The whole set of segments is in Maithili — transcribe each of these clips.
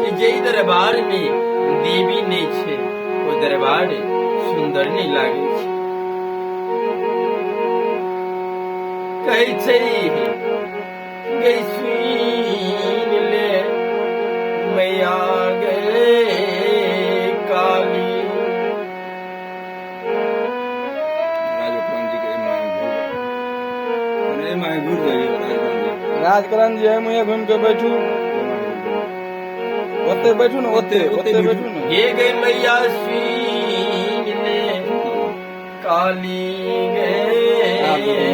कि जाहि दरबार में देवी नहि छै ओ दरबार सुन्दर नहि लागै छै। कहै छै गई सुन ले मैया गे काली। राजकरण जी एहि मुँहे घुमि के बैठू, ओते बैठू ने, ओते ओते बैठू ने। ये गई मैया सुन ले काली गे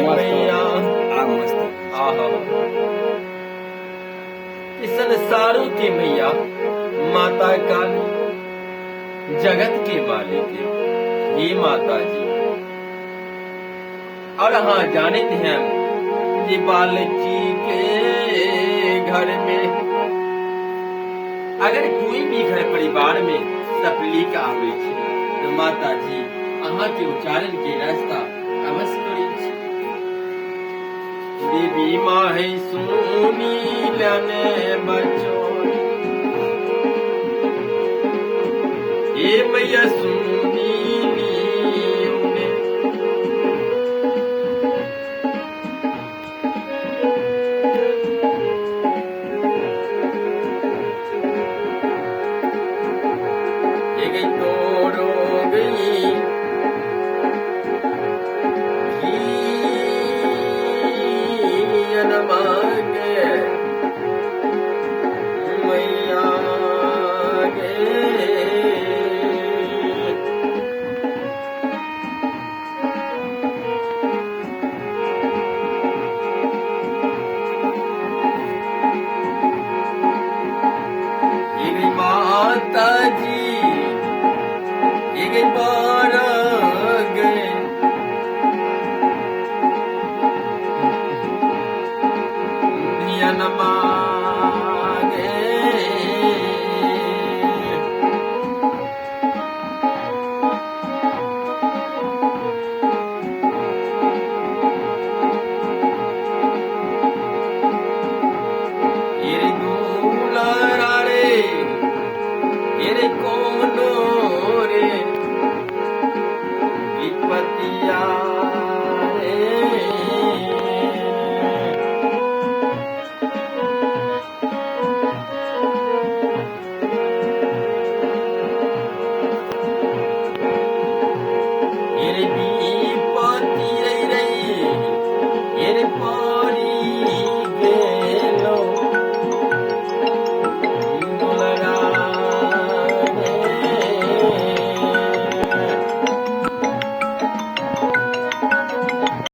मैया। आहा संसारों के मैया माता काली जगत के मालिक हे माता जी। और हाँ जानते हैं कि बालकी के घर में अगर कोई भी घर परिवार में तकलीफ आवे छे तो माता जी अहाँ के उच्चारण के रास्ता अवश्य करै छै। देवी माहे सुनी लने बचो ए मैया सुनी लियोने। ये गई तोड़ो गई मांगे मैया गे। ये गई माता जी ये गई बारा गए नमा।